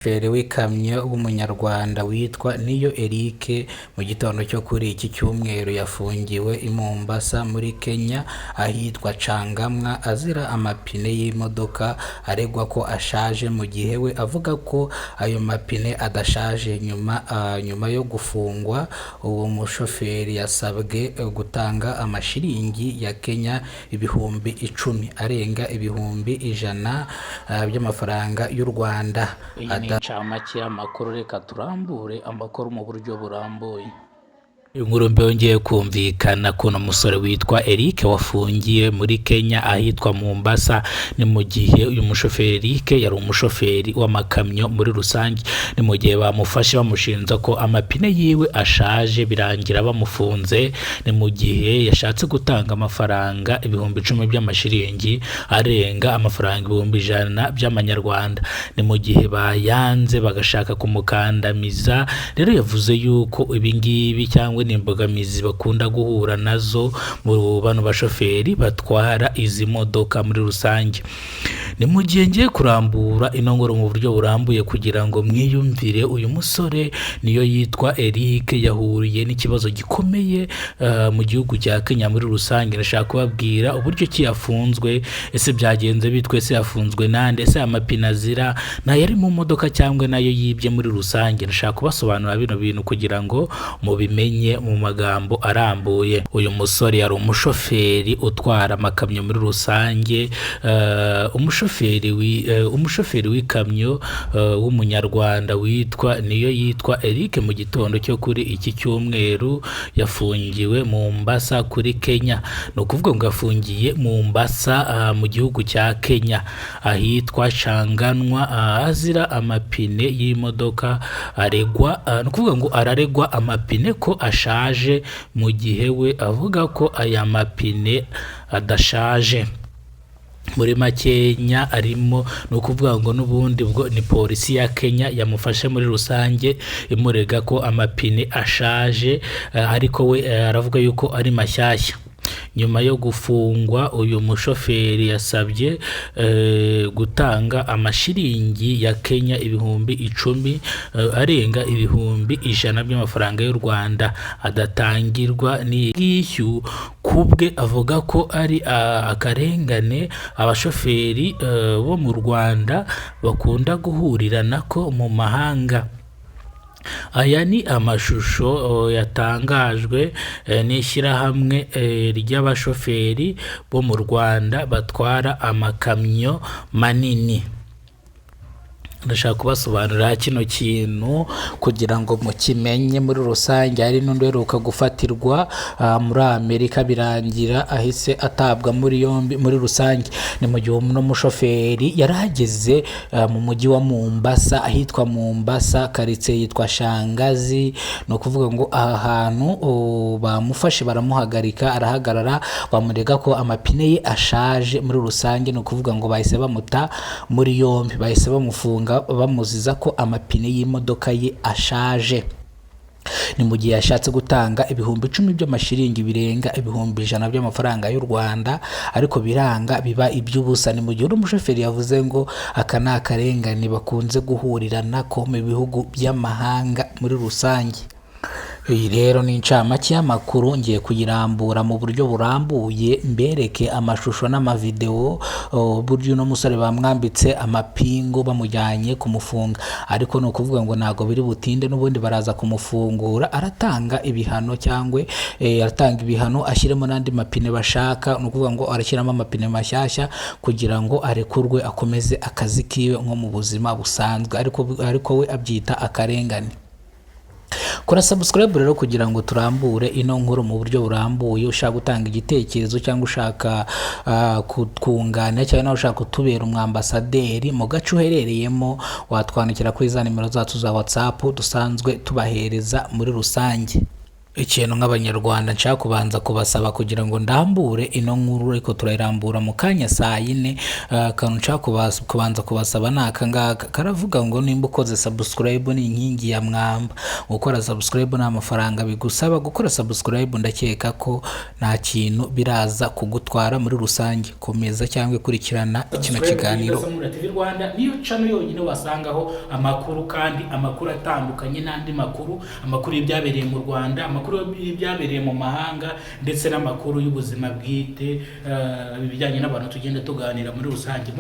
Umushoferi w'ikamyo w'umunyarwanda witwa Niyo Eric mu gitondo cyo kuri iki cyumweru yafungiwe i Mombasa muri Kenya ahitwa Changamwe azira amapine y'imodoka aregwa ko ashaje mu gihe we avuga ko ayo mapine adashaje. Nyuma yo gufungwa, uwo mushoferi yasabwe gutanga amashiringi ya Kenya 10,000 arenga 100,000 by'amafaranga y'u Rwanda. Iyi ni incamake y'amakuru, reka turambure amakuru mu buryo burambuye. Inkuru mbi yongeye kumvikana kuno musore witwa Eric wafungiye muri Kenya ahitwa Mombasa. Ni mu gihe uyu mushoferi Eric yari umushoferi w'amakamyo muri rusange. Ni mu gihe bamufashe bamushinja ko amapine yiwe ashaje, birangira bamufunze. Ni mu gihe yashatse gutanga amafaranga 10,000 by'amashiringi arenga amafaranga 100,000 by'amanyarwanda. Ni mu gihe bayanze bagashaka kumukandamiza. Rero yavuze yuko ibi ngibi cyangwa ni imbogamizi bakunda guhura nazo mu bano bashoferi batwara izi modoka muri rusange. Ni mu gihe ngiye kurambura ino nkuru mu buryo burambuye kugira ngo mwiyumvire. Uyu musore niyo yitwa Eric, yahuriye n'ikibazo gikomeye mu gihugu cya Kenya muri rusange. Ndashaka kubabwira uburyo ki yafunzwe, ese byagenze bitwe, ese yafunzwe nande, ese amapine azira nayo ari mu modoka cyangwa nayo yibye muri rusange. Ndashaka kubasobanurira bino bintu kugira ngo mubimenye mu magambo arambuye. Uyu musore yari umushoferi utwara amakamyo muri rusange, umushoferi w'ikamyo w'umunyarwanda witwa niyo yitwa Eric mu gitondo cyo kuri iki cyumweru yafungiwe Mombasa kuri Kenya. Ni ukuvuga ngo yafungiye Mombasa mu gihugu cya Kenya ahitwa Changamwe azira amapine y'imodoka aregwa. Ni ukuvuga ngo araregwa amapine ko ashaje mu gihe we avuga ko aya mapine adashaje. Muri makenya arimo ni ukuvuga ngo n'ubundi bwo ni polisi ya Kenya yamufashe muri rusange imurega ko amapine ashaje, ariko we aravuga yuko ari mashyashya. Nyuma yo gufungwa, uyu mushoferi yasabye gutanga amashiringi ya Kenya 10,000 arenga 100,000 by'amafaranga y'u Rwanda adatangirwa n'ibwishyu. Kubwe avuga ko ari akarengane abashoferi bo mu Rwanda bakunda guhurira nako mu mahanga. Aya ni amashusho yatangajwe n'ishyirahamwe ry'abashoferi bo mu Rwanda batwara amakamyo manini. Ndashaka kubasobanurira kino kintu kugira ngo mukimenye muri rusange. Hari n'undi uheruka gufatirwa muri Amerika, birangira ahise atabwa muri yombi muri rusange. Ni mu gihe uno mushoferi yari ageze mu mujyi wa Mombasa, ahitwa Mombasa, karitsiye yitwa Shangazi. Ni ukuvuga ngo aha hantu bamufashe baramuhagarika, arahagarara, bamurega ko amapine ye ashaje muri rusange. Ni ukuvuga ngo bahise bamuta muri yombi, bahise bamufunga bamuziza ko amapine y'imodoka ye ashaje. Ni mu gihe yashatse gutanga 10,000 by'amashiringi birenga 100,000 by'amafaranga y'u Rwanda, ariko biranga biba iby'ubusa. Ni mu gihe uno mushoferi yavuze ngo aka ni akarengane bakunze guhurira nako mu bihugu by'amahanga muri rusange. Iyi rero ni incamake y'amakuru, ngiye kuyirambura mu buryo burambuye mbereke amashusho n'amavideo uburyo uno musore bamwambitse amapingu bamujyanye kumufunga. Ariko ni ukuvuga ngo ntabwo biri butinde, n'ubundi baraza kumufungura, aratanga ibihano cyangwa aratanga ibihano ashyiremo n'andi mapine bashaka. Ni ukuvuga ngo arashyiramo amapine mashyashya kugira ngo arekurwe akomeze akazi kiwe nko mu buzima busanzwe, ariko we abyita akarengane. Kora subscribe rero kugira ngo turambure ino nkuru mu buryo burambuye. Ushaka gutanga igitekerezo cyangwa ushaka kutwunganira cyangwa nawe ushaka kutubera umwambasaderi mu gace uherereyemo, watwandikira kuri za nimero zacu za WhatsApp dusanzwe tubahereza muri rusange. Ikintu nk'Abanyarwanda nshaka kubanza kubasaba kugira ngo ndambure ino nkuru, ariko turayirambura mu kanya saa yine. Akantu nshaka kubanza kubasaba ni aka ngaka karavuga ngo nimba ukoze subscribe, ni inkingi ya mwamba. Gukora subscribe ni amafaranga bigusaba gukora subscribe? Ndakeka ko nta kintu biraza kugutwara muri rusange. Komeza cyangwa ikurikirana kino kiganiro. Samura TV Rwanda niyo channel yonyine wasangaho amakuru, kandi amakuru atandukanye n'andi makuru, amakuru y'ibyabereye mu Rwanda, amakuru y'ibyabereye mu mahanga, ndetse n'amakuru y'ubuzima bwite, ibijyanye n'abantu tugenda tuganira muri rusange.